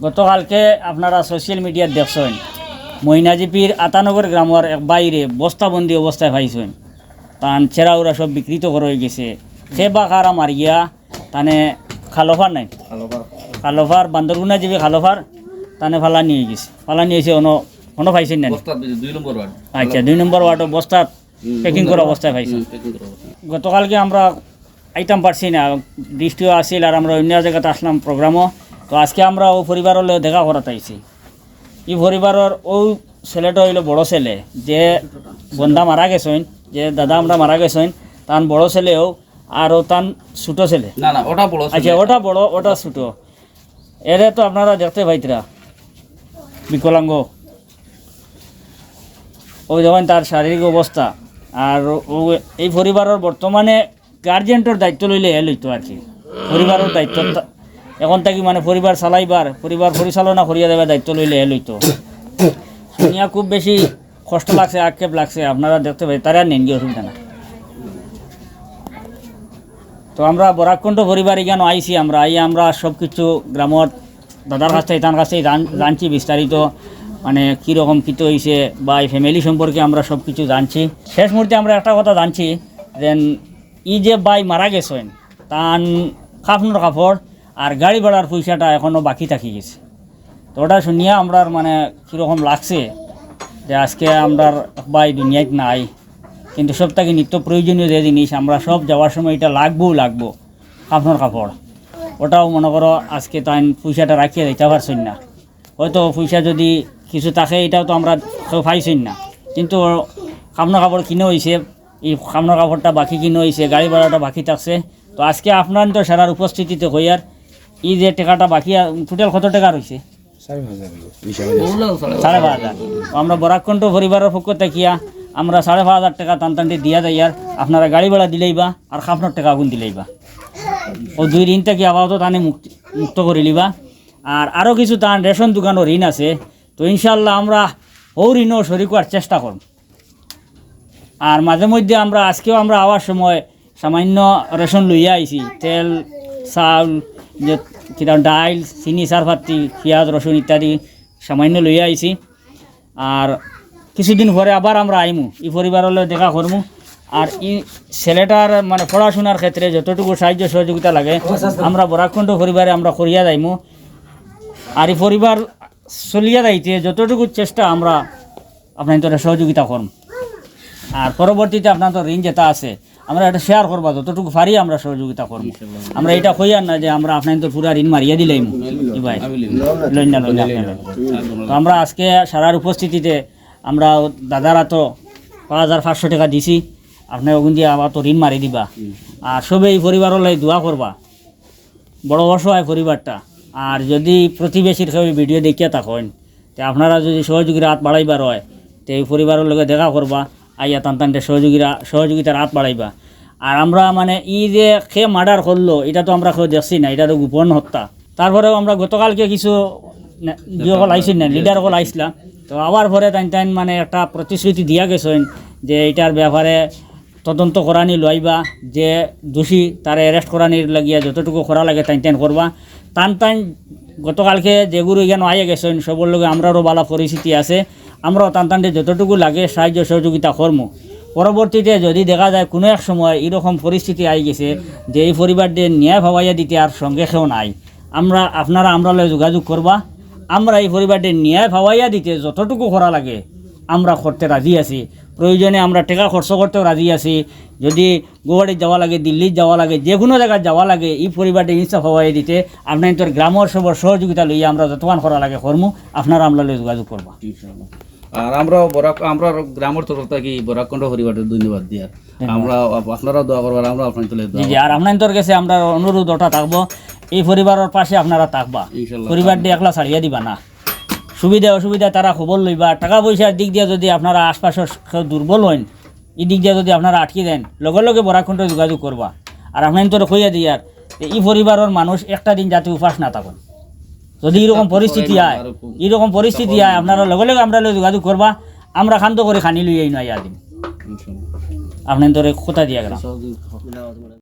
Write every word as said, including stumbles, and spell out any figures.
গতকালকে আপনারা সোশ্যাল মিডিয়াত দেখছইন, মইনাজিপির আতানগর গ্রামর এক ভাইরে বস্তাবন্দি অবস্থায় পাইছইন। তান চেরা উরা সব বিকৃত করা অইগেছে। কে বা কারা মারিয়া তানে খালফার নাই। খালফার। খালফার, বান্দরগুনা জিপি খালফার, তানে ফালানি অইগেছে। ফালানি অইছে, অনো, অনো পাইছইন না নি? বস্তাত দুই নম্বর ওয়ার্ড। আচ্ছা, দুই নম্বর ওয়ার্ডো বস্তাত হুম, প্যাকিং করা অবস্থায় পাইছইন। হুম, প্যাকিং করা অবস্থায়। গতকালকে আমরা আইতাম পারছি না, বৃষ্টিও আছিল, আর আমরা অন্য জাগাত আসলাম প্রোগ্রামও। তো আজকে আমরা অউ পরিবারর লগে দেখা করাত আইছি। ই পরিবারর অউ ছেলেটা অইলো বড় ছেলে, যে বন্দা মারা গেছইন, যে দাদা আমরা মারা গেছইন, তান বড় ছেলেও, আর ও তান ছোট ছেলে। না, না, ওটা বড় আচ্ছা, ছেলে। ওটা বড়, ওটা ছোট। এরে তো আপনারা দেখতে পাইতরা, বিকলাঙ্গ। অউ দেখইন তার শারীরিক অবস্থা। আর ও, এই পরিবারর বর্তমানে গার্জিয়ানর দায়িত্ব লইলে হে লইতো আর কি। পরিবারর দায়িত্ব তা-, এখন থাকি মানে পরিবার চালাইবার, পরিবার পরিচালনা করিয়া যাইবার দায়িত্ব লইলে হে লইতো। শুনিয়া খুব বেশি কষ্ট লাগছে, আক্ষেপ লাগছে, আপনারা দেখতে পাই, তারা নেন গিয়া, অসুবিধা না। তো আমরা বরাককণ্ঠ পরিবার ইখানো আইছি, আমরা আইয়া আমরা সব কিছু গ্রামর দাদার কাছ থাকি, তান কাছ থাকি জান-, জানছি বিস্তারিত, মানে কীরকম কিতা অইছে বা এই ফ্যামিলি সম্পর্কে আমরা সব কিছু জানছি। শেষ মুহূর্তে আমরা একটা কথা জানছি যে ই যে ভাই মারা গেছইন, তান কাফনর কাপড় আর গাড়ি ভাড়ার পয়সাটা এখনো বাকি থাকি গেছে। তো ওটা শুনিয়া আমরার মানে কীরকম লাগছে যে আজকে আমরার ভাই দুনিয়াত নাই, কিন্তু সব থাকি নিত্য প্রয়োজনীয় যে জিনিস আমরা সব যাওয়ার সময় এটা লাগবো, লাগবো, কাফনর কাপড়। ওটাও মনে করো আজকে তাইন পয়সাটা রাখিয়া দিতে পারছইন না। হয়তো পয়সা যদি কিছু থাকে, এটাও তো আমরা কেউ পাইছইন না, কিন্তু কাফনর কাপড় কিনা অইছে, এই কাফনর কাপড়টা বাকি কিনা অইছে, গাড়ি ভাড়াটা বাকি থাকছে। তো আজকে আপনারার সারার উপস্থিতিতে কইয়ার, ই যে টেকাটা বাকি, আ-, টোটাল কত টেকা রইছে? সাড়ে পাঁচ হাজার। সাড়ে পাঁচ হাজার। তো আমরা বরাককণ্ঠ পরিবারর পক্ষ থাকিয়া আমরা সাড়ে পাঁচ হাজার টেকা তান তানরে দিয়া যাইয়ার, আপনারা গাড়ি ভাড়া দিলাইবা আর কাফনর টেকা আগুন দিলাইবা। অউ দুই ঋণ থাকি আপাতত তানে মুক্তি, মুক্ত করিলিবা। আর আরও কিছু তান রেশন দোকানর ঋণ আছে, তো ইনশাআল্লাহ আমরা অউ ঋণও শরিক অওয়ার চেষ্টা করমু। আর মাঝে মধ্যে আমরা, আজকেও আমরা আওয়ার সময় সামান্য রেশন লইয়া আইছি, তেল, চাউল, যে কিতা, ডাইল, চিনি, চারপাতি, পিয়াজ, রসুন ইত্যাদি সামান্য লইয়া আইছি। আর কিছুদিন পরে আবার আমরা আইমু, ই পরিবারর লগে দেখা করমু। আর ই ছেলেটার মানে পড়াশোনার ক্ষেত্রে যতটুকু সাহায্য সহযোগিতা লাগে আমরা বরাককণ্ঠ পরিবারে আমরা করিয়া যাইমু। আর ই পরিবার চলিয়া যাইতে যতটুকু চেষ্টা আমরা আপনাইন্তরে সহযোগিতা করমু। আর পরবর্তীতে আপনাইন্তর ঋণ যেটা আছে, আমরা এটা শেয়ার করবা, যতটুকু পারি আমরা সহযোগিতা করমু। আমরা এটা কইয়ার না যে আমরা আপনাইন্তর পুরা ঋণ মারিয়া দিলাইমু। জি ভাই, লইন না, লইন না, আপনারা। তো আমরা আজকে সারার উপস্থিতিতে আমরা দাদারা তো পাঁচ হাজার পাঁচশো টেকা দিছি, আপনারা ওগুন দিয়া আবার তো ঋণ মারি দিবা। আর সবে ই পরিবারর লাগি দোয়া করবা। বড় অসহায় পরিবারটা। আর যদি প্রতিবেশীর কেউ ভিডিও দেখিয়া থাকইন, তে আপনারা যদি সহযোগীর হাত বাড়াইবার অয়, তে ই পরিবারর লগে দেখা করবা, আইয়া তান তানরে সহযোগীরা, সহযোগিতার হাত বাড়াইবা। আর আমরা মানে ই যে কে মার্ডার করলো, এটা তো আমরা কেউ দেখছি না, এটা তো গোপন হত্যা। তারপরেও আমরা গতকালকে কিছু নে-, যে অকল আইছইন না, লিডার অকল আইছলা, তো আবার পরে তাইন তাইন মানে একটা প্রতিশ্রুতি দিয়া গেছইন যে এটার ব্যাপারে তদন্ত করানি লইবা, যে দোষী তারে অ্যারেস্ট করানির লাগিয়া যতটুকু করা লাগে তাইন তাইন করবা। তান তাইন গতকালকে যেগুলো এখানে আইয়া গেছইন, সবর লগে আমরারও ভালা পরিস্থিতি আছে, আমরাও তান তানরে যতটুকু লাগে সাহায্য সহযোগিতা করমু। পরবর্তীতে যদি দেখা যায় কোনো এক সময় এরকম পরিস্থিতি আই গেছে যে এই পরিবাররে ন্যায় পাওয়াইয়া দিতে আর সঙ্গে কেউ নাই, আমরা, আপনারা আমরার লগে যোগাযোগ করবা, আমরা ই পরিবাররে ন্যায় পাওয়াইয়া দিতে যতটুকু করা লাগে আমরা করতে রাজি আছি। প্রয়োজনে আমরা টেকা খরচ করতেও রাজি আছি। যদি গুয়াহাটিত যাওয়া লাগে, দিল্লিত যাওয়া লাগে, যে কোনো জাগাত যাওয়া লাগে, ই পরিবাররে ইনসাফ পাওয়াইয়া দিতে আপনাইন্তর গ্রামর সবর সহযোগিতা লইয়া আমরা যতখান করা লাগে করমু, আপনারা আমরার লগে যোগাযোগ করবা। ইনশাআল্লাহ। আর আমরাও বরাক-, আমরার গ্রামর তরফ থাকি বরাককণ্ঠ পরিবাররে ধন্যবাদ দিয়ার। ধন্যবাদ। আমরা আপ-, আপনারাও দোয়া করবা, আমরাও আপনাইন্তর লাগি দোয়া জি, জি, করমু। আর আপনাইন্তর গেছে আমরার অনুরোধ ওটা থাকবো, ই পরিবারর পাশে আপনারা থাকবা। ইনশাআল্লাহ। পরিবাররে একলা ছাড়িয়া দিবা না। সুবিধা অসুবিধা তারা খবর লইবা। টাকা পয়সার দিক দিয়া যদি আপনারা আশপাশর কেউ দুর্বল অইন, ই দিক দিয়া যদি আপনারা আটকি দেন, লগে লগে বরাককণ্ঠ যোগাযোগ করবা। আর আপনাইন্তরে কইয়া দিয়ার, ই পরিবারর মানুষ একটা দিন যাতে উপাস না থাকইন। যদি এরকম পরিস্থিতি আয়, এরকম পরিস্থিতি আয়, আপনারা লগে লগে আমরার লগে যোগাযোগ করবা, আমরা কান্দো করি খানি লইয়া ইনো আইয়া দিমু। ইনশাআল্লাহ। আপনাইন্তরে কথা দিয়া গেলাম।